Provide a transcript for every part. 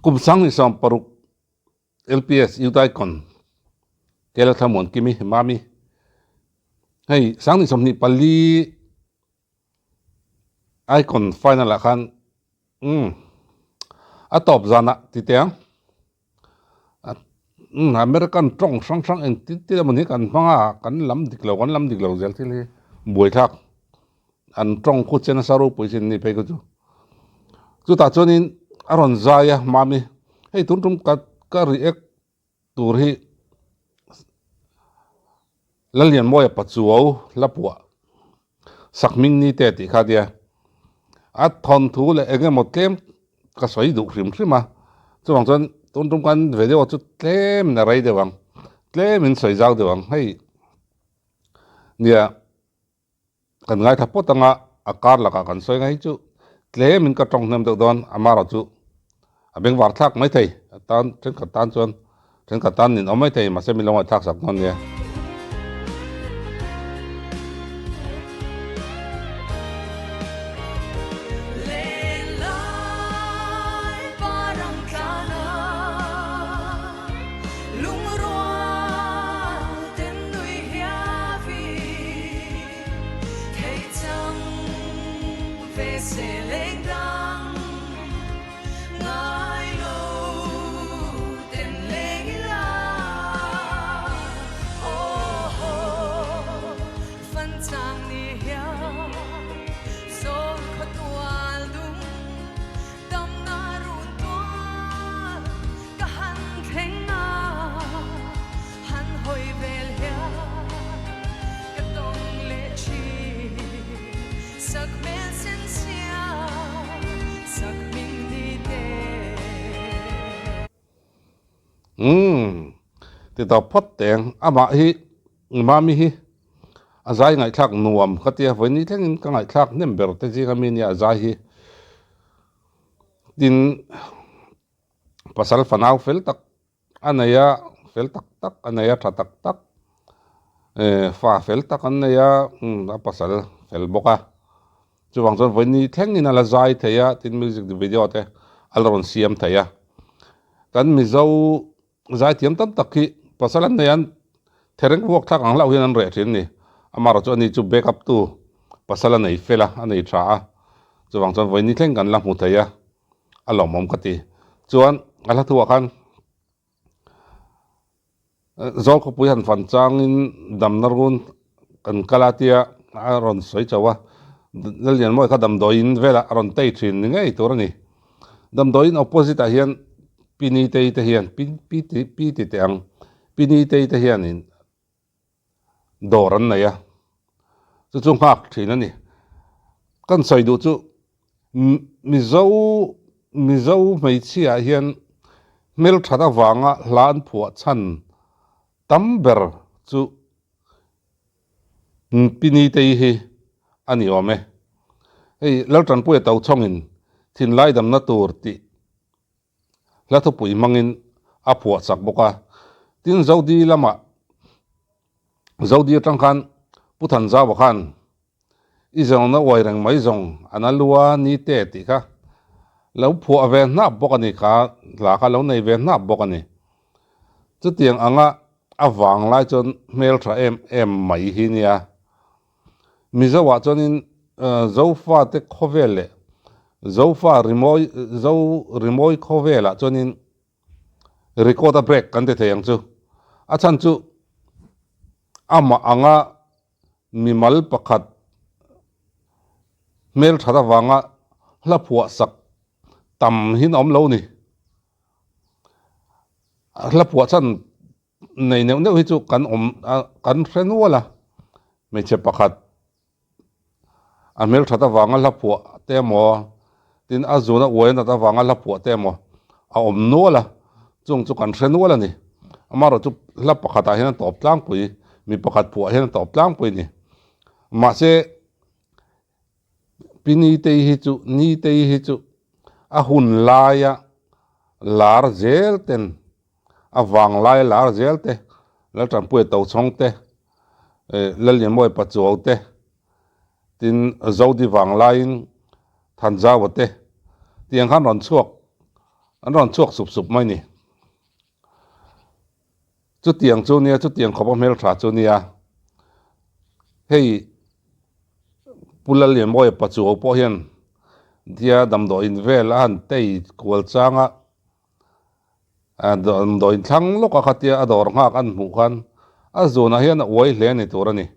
Kum 2016 LPS Youth Icon Kela Thlamuan Kimi Mami hei 2024 Icon final ah khan umm a tawp zanah ti teh ang umm American tawng hrang hrang engtin tin emaw ni kan hmang a kan lam dik lo kan lam dik lo zel thil hi buaithlak an tawng khu che nasa ropui chin ni phei kha chu chutah chuanin a rawn zai a mami hei tun tum ka ka react tur hi Lallianmawia Pachuau hla puah Sakhming ni te tih kha nia. A thawnthu leh eng emaw tlem ka sawi duh hrim hrim a, chuvang chuan tun tum khan video chu tlemin a rei deuh ang, tlemin sawi zau deuh ang hei nia kan ngaithla phawt anga a kar lakah kan sawi ang hei chu tlemin ka tawng hnem deuh dawn amaherawh chu a bengvar thlak mai thei a tan thenkhat tan chuan thenkhat tan nin awm mai thei mahse min lo ngaihthlak sak dawn nia. Umm ti tawp phawt teng amah hi Mami hi a zai ngaihthlak nuam ka tia vawiin ni thlengin ka ngaihthlak hnem ber te zinga mi nia a zai hi tin pasal fanau fel tak A nei a, fel tak tak a nei a, tha tak tak eh fa fel tak an nei a, umm a pasal fel bawk a. Chuvang chuan vawiin ni thlengin a la zai thei a, tin music video te a la rawn siam thei a. Kan Mizo zaithiam tam tak hi pasal an nei a, thereng vuak thlak ang hlauh hian an reh thin a ni. Amaherawhchu ani chu back up tu pasal a nei fel a, a nei tha a. Chuvang chuan vawiin ni thleng kan la hmu thei a. a lawmawm ka ti. Chuan a hla thuah khan Zawl khawpui han fan changin damna run kan kal a tia a rawn sawi chauh a, Lallianmawia kha damdawiin velah a rawn tei thin ni ngei tur a ni. Damdawiin opposite ah hian Pi Nitei te hian Pi Pi Pi ti teh ang Pi Nitei te hianin dawr an nei a, chu chu nghak thin a ni. Kan sawi duh chu Mizo Mizo hmeichhia ah hian hmelthat avanga hla an phuah chhan tam ber chu Mpinitei hi a ni awm e. Hei Laltanpuia Tochhawngin thinlai damna tur tih hla thupui hmangin a phuah chak bawk a. Tin, Zodi lamah, Zodi atang khan Pu Thanzaua khan i zawngna uai reng mai zawng a na lua ni te tih kha lo phuah ve hnap bawk a ni kha, hla kha lo nei ve hnap bawk a ni. Chutiang anga a vang lai chuan hmeltha em em mai hi nia. Mizoah chuanin Zofate khawvel leh Zofa rimawi Zo rimawi khawvelah chuanin record a break kan ti thei ang chu. A chhan chu amah anga mimal pakhat hmelthat avanga hla phuah sak tam hi a awm lo ni. Hla phuah chhan Nei neuh neuh hi chu kan awm a kan hre nual a, hmeichhe pakhat a hmelthat avanga hla phuah te emaw tin a zuna uai a nat avanga hla phuah te emaw a awm nual a, chung chu kan hre nual a ni. Amaherawhchu hla pakhatah hian a tawp tlangpui, mi pakhat phuah hian a tawp tlangpui a ni. Mahse Pi Nitei hi chu Nitei hi chu a hun laia lar zel ten A vanglai lar zel te, Laltanpuia Tochhawng te, Lallianmawia Pachuau te, tin Zodi vanglaiin Thanzaua te tiang khan rawn chhuak. An rawn chhuak sup sup mai ni. Chutiang chu nia, chutiang khawpa hmeltha chu nia. Hei Pu Lallianmawia Pachuau pawh hian dia damdawiin vel a han tei kual chang a, damdawiin thlang lawka khatia a dawr nghak an hmuh khan a zunah hian a uai hle ni tur a ni.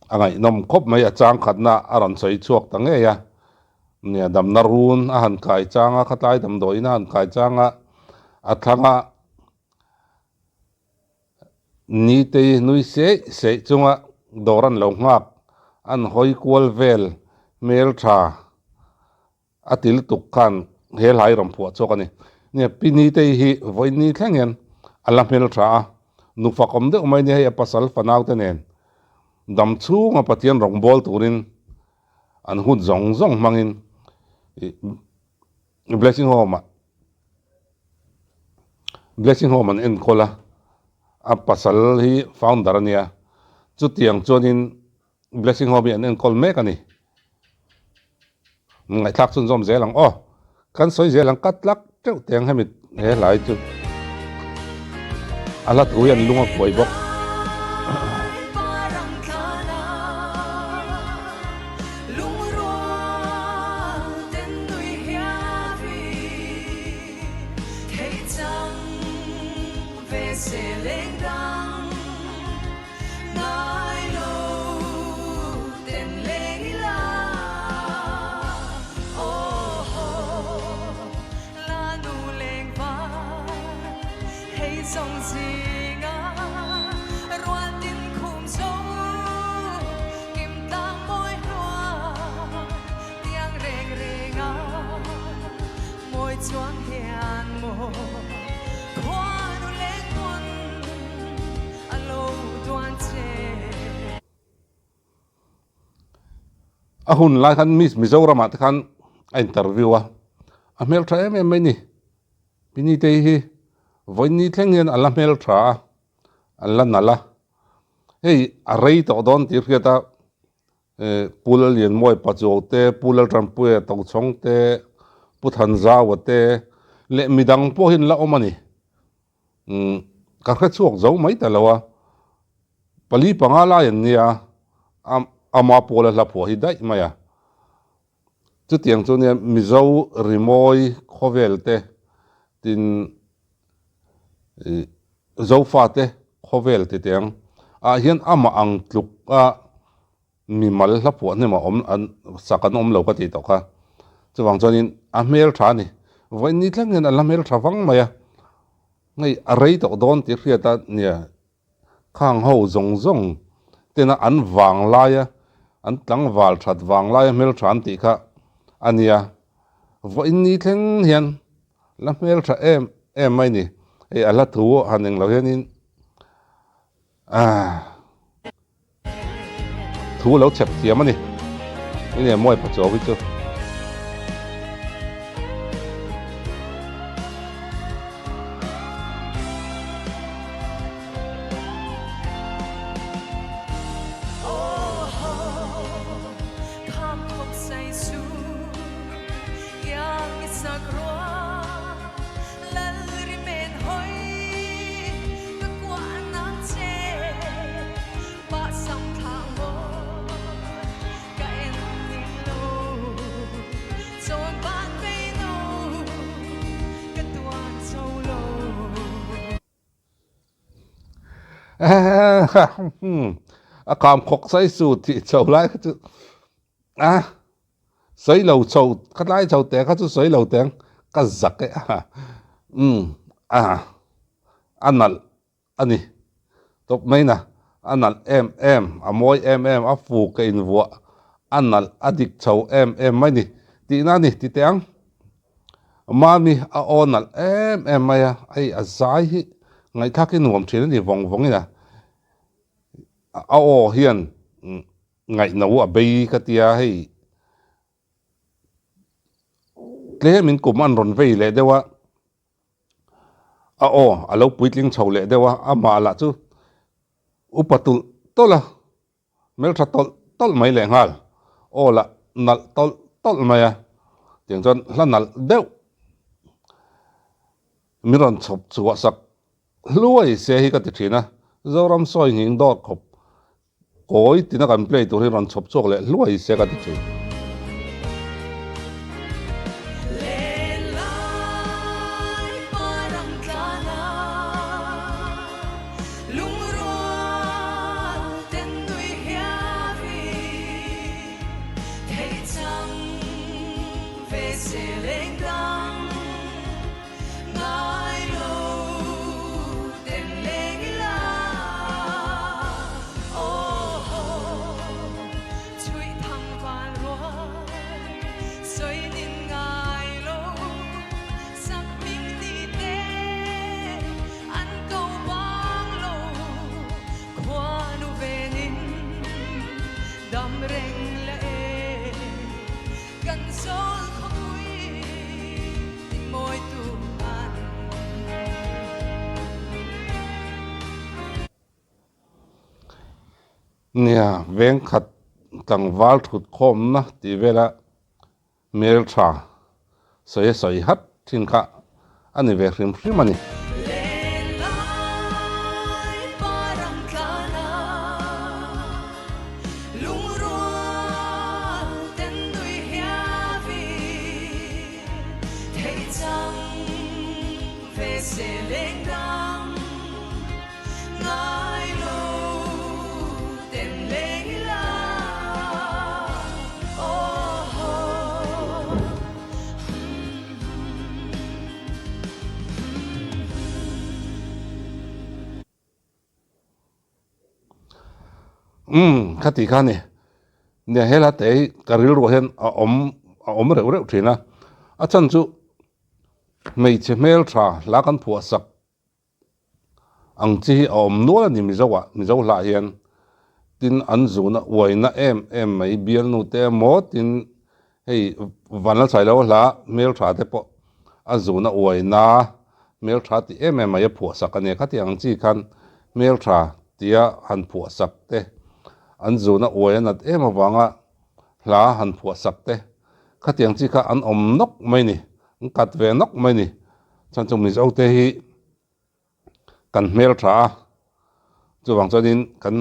A ngaihnawm khawp mai, a chang khatna a rawn sawi chhuak ta ngei a. Nia, damna run a han kai chang a, khatlai damdawiin a han kai chang a, a thlanga Nitei nui seih seih chunga dawr an lo nghak, an hawi kual vel hmel tha a ti lutuk khan he hlai rawn phuah chhuak a ni. Nia, Pi Nitei hi vawiin ni thleng hian a la hmel tha a, nu fakawm deuh mai nia hei a pasal fanau te nen dam chhunga Pathian rawngbâwl turin an hun zawng zawng hmangin Blessing Home ah Blessing Home an enkawl a, a pasal hi founder a nia, chutiang chuanin Blessing Home hi an enkawl mek a ni. Ngaihthlak chhunzawm zel ang aw. Kan sawi zel ang ka tlak teuh teh ang hemi he hlai chu a hla thu hian lung a kuai bawk. A hun lai khan Miss Mizoram ah te khan a interview a, a hmeltha em em mai ni. Pinitei hi vawiin ni thleng hian a la hmeltha a, a la nalh a. Hei a rei tawh dawn tih hriat a, Pu Lallianmawia Pachuau te, Pu Laltanpuia Tochhawng te, Pu Thanzaua te leh midang pawh hi an la awm a ni. Ka hre chhuak zo mai ta lo a, 4 5 lai an nia, ama pawla hla phuah hi daih mai a. Chutiang chu nia Mizo rimawi khawvel te tin Zofa te khawvel ti teng ah hian amah ang tluk a mimal hla phuah hnem a awm an sak an awm lo ka tih tawh kha. Chuvang chuanin a hmel tha a ni. Vawiin ni thleng hian a la hmel tha vang mai a, hei a rei tawh dawn tih hriat a nia. Khang ho zawng zawng tena an vang laia an tlangval that vang laia hmeltha an tih kha a nia. Vawiin ni thleng hian la hmeltha em em mai ni. Hei a hla thu han englo hianin aah Thu lo chhep thiam a ni. Enge mawi pachaw hi chu. A kham khawk sai su tih chho lai kha chu a sawi lo chho khatlai chho teh kha chu sawi lo teng ka zak e a umm a a nalh a ni. Tawp mai na, a nalh em em, a mawi em em, a fuk a invuah, a nalh a dik chho em em mai ni tihna a ni ti teh ang. Mami a aw nalh em em mai a, hei a zai hi ngaihthlak hi nuam thin a ni vawng vawngin a, a aw hian ngaihno a bei ka tia hei tlemin kum an rawn vei leh deuh a. A aw a lo puitling chho leh deuh a, amah lah chu upa tulh tawlh a, hmeltha tawlh tawlh mai leh nghal, aw lah nalh tawlh tawlh mai a, tiang chuan hla nalh deuh. Min rawn chhawp chhuah sak hluai se hi ka ti thin a, Zoram sawi nghing dawt khawp kawi tina kan play tur hi rawn chhawp chhuak leh hluai se ka ti thin. Kan zawl khawpui ti mawitu an. Nia, veng khat tlangval thut khawmna tih vela hmel tha sawi a sawi hat thin kha a ni ve hrim hrim a ni. Umm kha ti kha ni nia hela te hi ka rilruah hian a awm a awm reuh reuh thin a a chhan chu hmeichhe hmeltha hla kan phuah sak Ang chi hi a awm nual a ni Mizo ah, Mizo hlah hian tin an zuna uaina em em mai bialnu te emaw tin hei Vanlalsailo hla hmeltha te pawh a zuna uaina hmeltha tih em em mai a phuah sak a nia khatiang ang chi khan hmeltha tia han phuah sak te an zuna uai a nat em avanga hla han phuah sak te khatiang chi kha an awm nawk mai ni an kat ve nawk mai ni. Chuan chu Mizo te hi kan hmel tha a, chuvang chuanin kan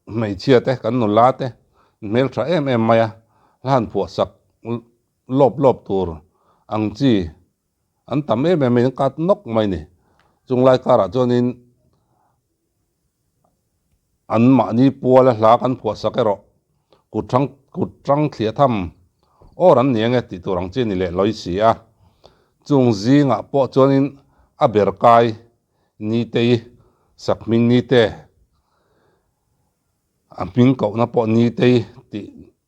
hmeichhia te, kan nula te hmel tha em em mai a, hla han phuah sak lawp lawp tur ang chi an tam em em mai, an kat nawk mai a ni. Chung lai karah chuanin An mahni puala hla kan phuah sak erawh kut hrang kut hrang thliah tham awr an ni ange tih tur ang chi a ni leh lawi si a. Chung zingah pawh chuanin a ber kai Nitei sak hming Nite, a hming kohna pawh Nitei tih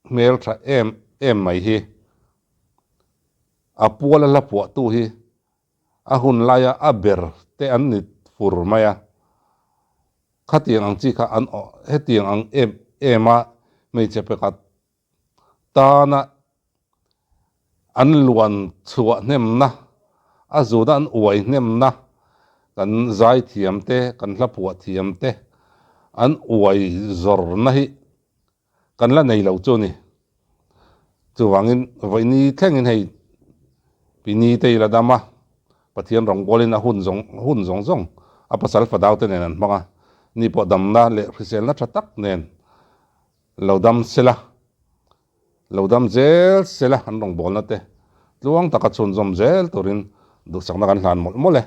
hmel tha em em mai hi a puala hla phuahtu hi A hun laia a ber te an ni fur mai a, khatiang ang chi kha an awh hetiang ang em em a hmeichhe pakhat tana an luan chhuah hnemna, a zuna an uai hnemna, kan zai thiam te, kan hla phuah thiam te an uai zawrna hi Kan la nei lo chu a ni. Chuvangin vawiini thlengin hei Pini te i la dam a, Pathian rawngbawlin a hun zawng hun zawng zawng a pasal fadau te nen an hmang a, ni pawh damna leh hriselna tha tak nen lo dam sela, lo dam zel sela an rawngbawlna te tluang taka chhunzawm zel turin duhsakna kan hlan mawlh mawlh e.